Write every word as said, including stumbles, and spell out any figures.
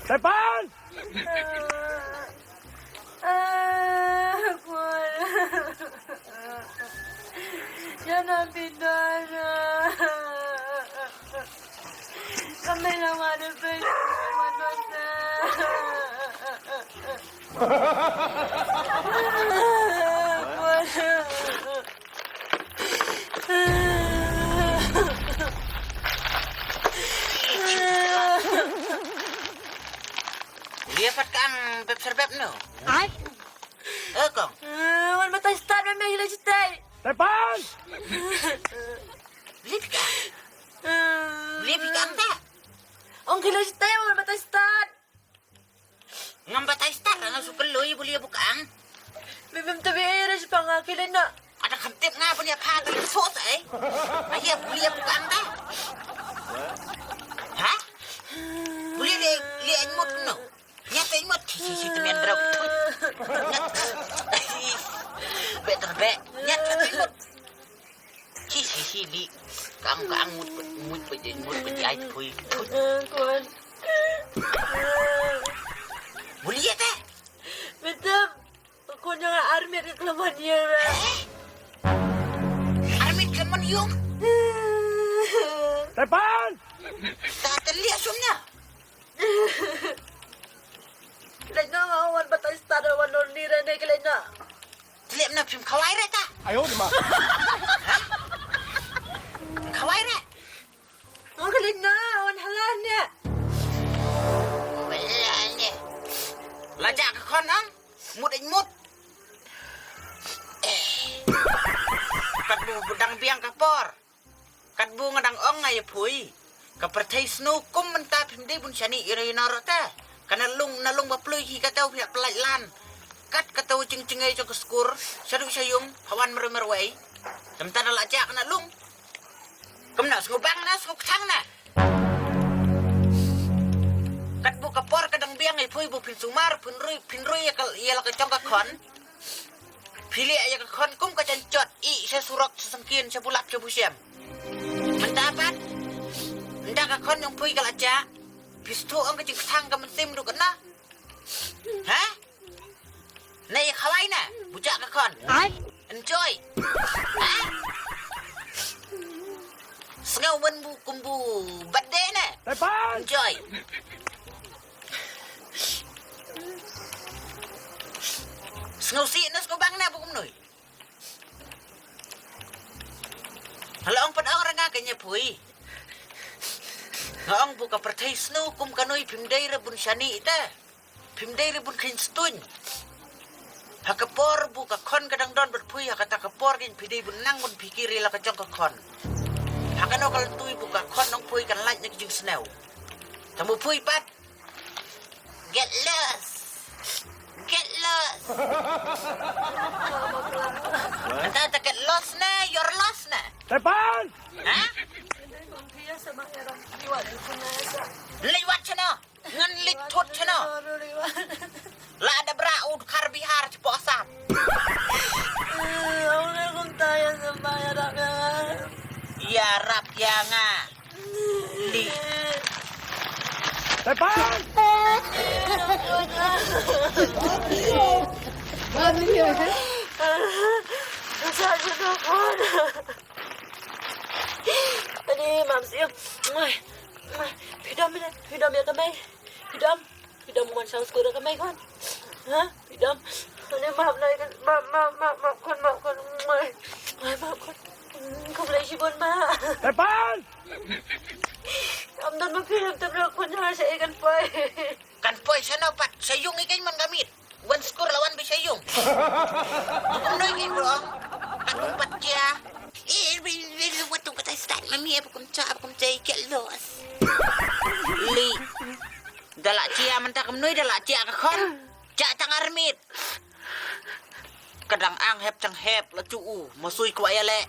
Tepan! Ah, Khun. Jangan pindah. Kami lawan ada beli manusia. Lia pat ka ang bep serbep no. Ai. Eh, kong. Eh, wan batai stad, wan meng ila jitai. Tepan! Lia pika. Lia pika ang ta. Ong kila jitai, wan batai stad. Ngam batai stad, ana su pelui, buli bukang. Bibim tabi era jipang, kila na. Ada kam tip nga punya pha ta so sa, eh. Aye punya bukan ta. Ha? Punya le le anyut no. Nyat anyut si si si temen drau. Nyat. Better be. Nyat anyut. Si si si li. Kang kang mut mut pe mut pe ai pui. Kuan. Punya ta. Betul. Ko nyang armit ka kelaman ïa. Armit kelaman ïong. Tepan. Ta telia sumnya. Lek na wan batai stad wan nor ni rene ke lek na. Telia na phim khawai re ta. Ayo di ma. Khawai re. Wan ka lek na wan halan ya. Halan ya. Lajak ka khon ang. Mut ing mut. Kat bu dang biang ka por. Kat bu nga dang ong nga ïa phui. Ka pyrthei snu kum mynta phim dei bun shani ïa ïa rota. Kana lung na lung ba plui hi kata u phi pylai lan. Kat kata u jing jingei jong ka skur. Shadu shayung hawan mer mer wei. Mynta da la jak na lung. Kumno sngewbang na sngewkthang na. Kat bu ka por ka dang biang ïa phui bu phin sumar phin rui phin rui ïa ka ïa la ka jong ka khon. Phi liah ïa ka khon kum ka jan jot i sha surok sha sangkien sha bulap sha bushem. Mynta pat. Mynta ka khon jong phui ka la ja. Phi stu ong ka jingkthang ka mynsiem du ka na. Ha? Nai khawai na, bujak ka khon. Ai. Enjoy. Ha? Sngew wen bu kum bu birthday na. Tepan. Enjoy. Sngew si na sngew bang na bu kum nui. Hala ong pat ong ranga ka nya phui. Nga ong bu ka pyrthei snu kum ka nui phim dei ra bun shani ita. Phim dei ri bun khin stuin. Ha ka por bu ka khon ka dang don bad phui ha kata ka por kin phi dei bun nang bun phi kiri la ka jong ka khon. Ha ka no ka lentui bu ka khon nong phui kan lait na ka jing snew. Tamu phui pat. Get lost. Get lost. Anta ta get lost na, you're lost na. Tepan. Ha? Liwat chano. Ngan lit thut chano. La da bra ud khar Bihar chpo Assam. Ïa rap ïa nga. Li. Tepan. Ani mam siap. Phi dom ïa ka mei. Phi dom. Phi dom mon shang skur ka mei khon. Ha? Phi dom. Ani map nai kan map map map map khon map khon. Map khon. Khublei shibun ma. Tepan. Am don ma phi dom khon ha sha kan poi. Kan poi sha no pat sha yung i kan man ka mit. Wan skur la wan bi sha yung. Bukum noi kin bro. Kan wan pat kia. Eh, bi bi wat tu kata start mami bukum cha bukum cha get lost. Li. Da la chia mynta kumnui da la chia ka khon. Chia tang armit. Ka dang ang hep tang hep la chu u masui kwah ïa leh.